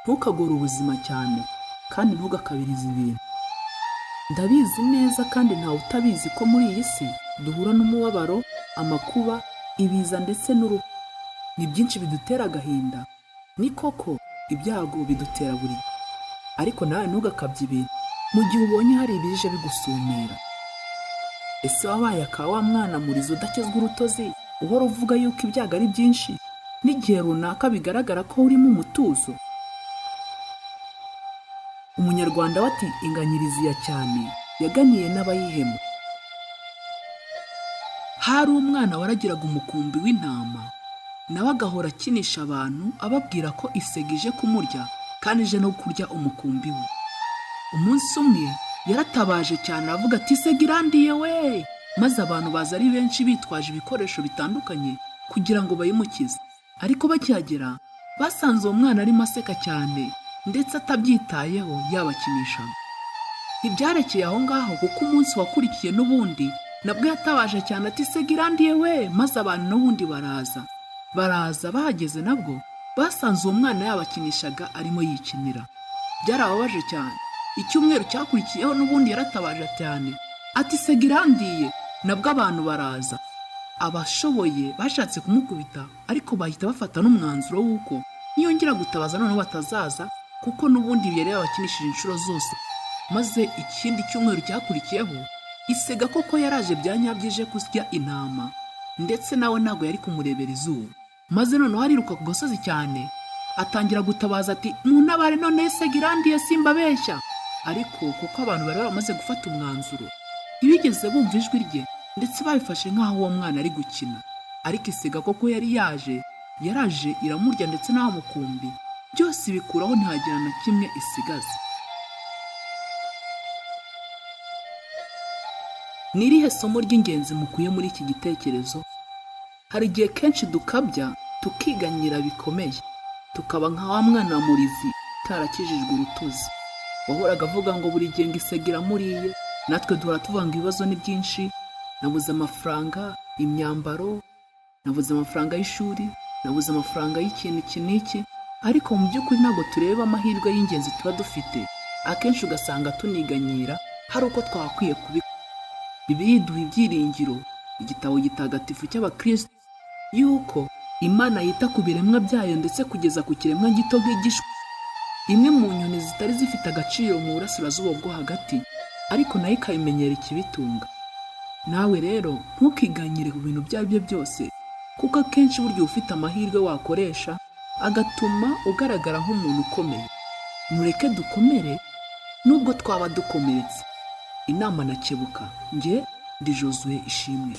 Ntukagore ubuzima cyane kandi ntugakabirize ibintu. Ndabizi neza kandi ntawe utabizi ko muri iyi si duhura n'umubabaro, amakuba, ibiza ndetse n'urupfu. Ni byinshi bidutera agahinda. Ni koko ibyago bidutera buri gihe. Ariko nawe ntugakabye ibintu mu gihe ubonye hari ibije bigusumira. Ese wabaye aka wa mwana murizi udakizwa urutozi, uhora uvuga yuko ibyago ari byinshi, n'igihe runaka bigaragara ko urimo umutuzo? Umunyarwanda we ati inganyirizi ya cyane yaganiye n'abayihema. Hari umwana waragiraga umukumbi w'intama, nawe agahora akinisha abantu ababwira ko isega ije kumurya kandi ije no kurya umukumbi we. Umunsi umwe yaratabaje cyane aravuga ati isega irandiye we, maze abantu baza ari benshi bitwaje ibikoresho bitandukanye kugira ngo bayimukize. Ariko bakihagera basanze uwo mwana arimo aseka cyane ndetse atabyitayeho yabakinishaga. Ntibyarekeye aho ngaho kuko umunsi wakurikiye n'ubundi nabwo yatabaje cyane ati isega irandiye we, maze abantu n'ubundi baraza. Baraza bahageze nabwo basanze uwo mwana yabakinishaga arimo yikinira. Byarababaje cyane. Icyumweru cyakurikiyeho n'ubundi yaratabaje cyane ati isega irandiye, nabwo abantu baraza. Abashoboye bashatse kumukubita ariko bahita bafata n'umwanzuro w'uko niyongera gutabaza noneho batazaza kuko n'ubundi yari yabakinishije inshuro zose. Maze ikindi cyumweru cyakurikiyeho isega koko yaraje bya nyabyo ije kurya intama, ndetse nawe ntabwo yari kumurebera izuba. Maze noneho ariruka ku gasozi cyane atangira gutabaza ati muntabare noneho isega irandiye simbabeshya. Ariko kuko abantu bari bamaze gufata umwanzuro ntibigeze bumva ijwi rye, ndetse babifashe nk'aho uwo mwana ari gukina. Ariko isega koko yari yaje, yaraje iramurya ndetse n'aho mukumbi byose ibikuraho ntihagira na kimwe isigaza. Ni irihe somo ry'ingenzi mukuye muri iki gitekerezo? Hari igihe kenshi dukabya tukiganyira bikomeye, tukaba nka wa mwana wa murizi utarakijijwe urutozi, wahoraga avuga ngo buri gihe ngo isega iramuriye. Natwe duhora tuvuga ngo ibibazo ni byinshi, nabuze amafaranga, imyambaro, nabuze amafaranga y'ishuri, nabuze amafaranga y'ikintu iki n'iki, ariko mu by'ukuri ntabwo tureba amahirwe y'ingenzi tuba dufite. Akenshi ugasanga tuniganyira hari uko twakwiye kubikora. Bibiliya iduha ibyiringiro, igitabo gitagatifu cy'abakristo, yuko Imana yita ku biremwa byayo ndetse kugeza ku kiremwa gito nk'igishwi, imwe mu nyoni zitari zifite agaciro mu burasirazuba bwo hagati, ariko nayo ikabimenyera ikibitunga. Nawe rero ntukiganyire ku bintu ibyo ari byo byose, kuko akenshi burya uba ufite amahirwe wakoresha agatuma ugaragara nk'umuntu ukomeye. Mureke dukomere nubwo twaba dukomeretse. Inama na kebuka, njye ndi Josue Ishimwe.